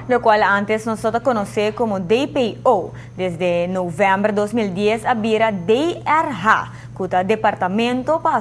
Locual antes nos a conoce como DPO, desde november 2010 a bira DRH, cu ta Departamento pa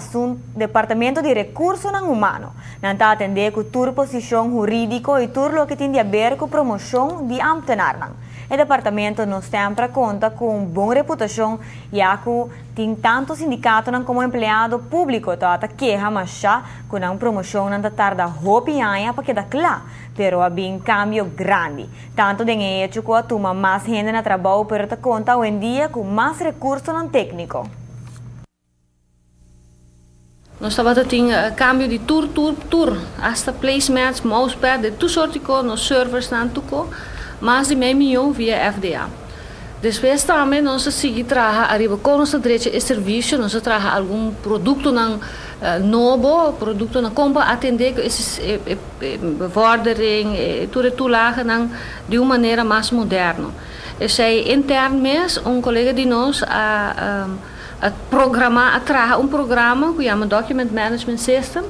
Departamento di Recursonan Humano. Nan ta atende cu tur posicion huridico y tur loke tin di haber cu promocion di ambtenaarnan. E departamento no semper a conta cu un bon reputacion, ya cu tin tanto sindicatonan como empleado publico ta keha masha cu nan promocionnan ta tarda hopi aña pa keda cla, pero a bin cambio grandi. Tanto den e hecho cu a tuma mas hende na trabou, pero ta conta awendia cu mas recursonan tecnico. Nos tabatin cambio di tur, tur, tur, hasta placemats, mousepad, di tur sorto cu nos servers nan tur cu, mas di mei miyon via FDA. Despues tambe nos a sigui traha ariba con nos drecha e servicio, nos a traha algun productonan nobo, productonan con pa atende cu e bevordering, tur toelagenan di un manera mas moderno. Esey intern mes, un colega di nos a programa, a traha un programa cu yama Document Management System,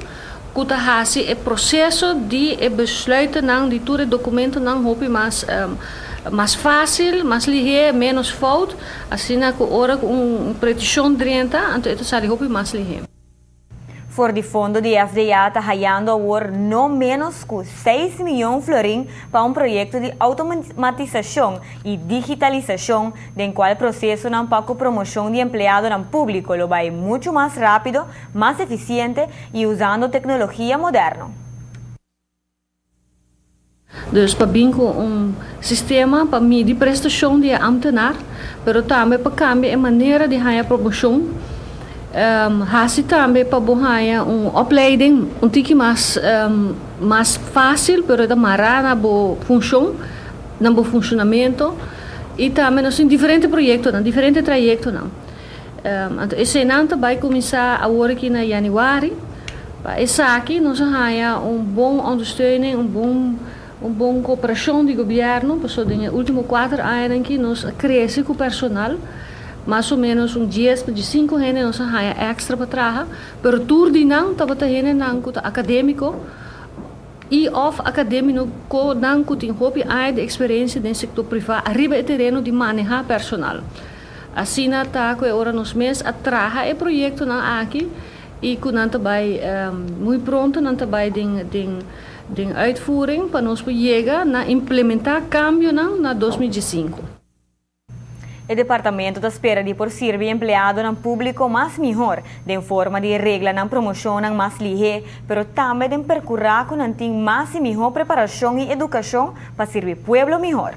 cu ta haci e proceso di e besluitennan di tur documentonan hopi mas facil, mas lihe, menos fout, asina cu ora un peticion drenta, anto e ta sali hopi mas lihe. For di fondo di FDA ta hayando awor no menos cu 6 miyon florin pa un proyecto di automatisacion y digitalisacion, den cual procesonan pa promocion di empleadonan publico lo bay mucho mas rapido, mas eficiente y usando tecnologia moderno. Dus pa bin cu un sistema pa midi prestacion di ambtenaar, pero tambe pa cambia e manera di haya promocion. Hasi tambe pa bo haya un opleiding un tiki mas facil, pero ta mara na bo funcion, na bo funcionamento. Y tambe nos tin diferente proyectonan, diferente trayectonan. Anto, esey nan ta bay cuminsa awor aki na januari. Pa esaki nos a haya un bon ondersteuning, un bon cooperacion di gobierno, pasobra den ultimo 4 aña aki nos a crece cu personal, mas o menos un 10 pa 5 hende nos a haya extra pa traha, pero tur di nan tabata hendenan cu ta academico y of academiconan cu tin hopi aña di experiencia den sector priva ariba e tereno di maneha personal. Asina ta cu ora nos mes a traha e proyectonan aki y cu nan ta bay muy pronto nan ta bay den uitvoering pa nos yega na implementa cambionan na 2015. E departamento ta spera di por sirbi empleadonan publico mas mihor, den forma di regla promocion mas lihe, pero tambe di percura cu nan tin mas y mihor preparacion y educacion pa sirbi pueblo mihor.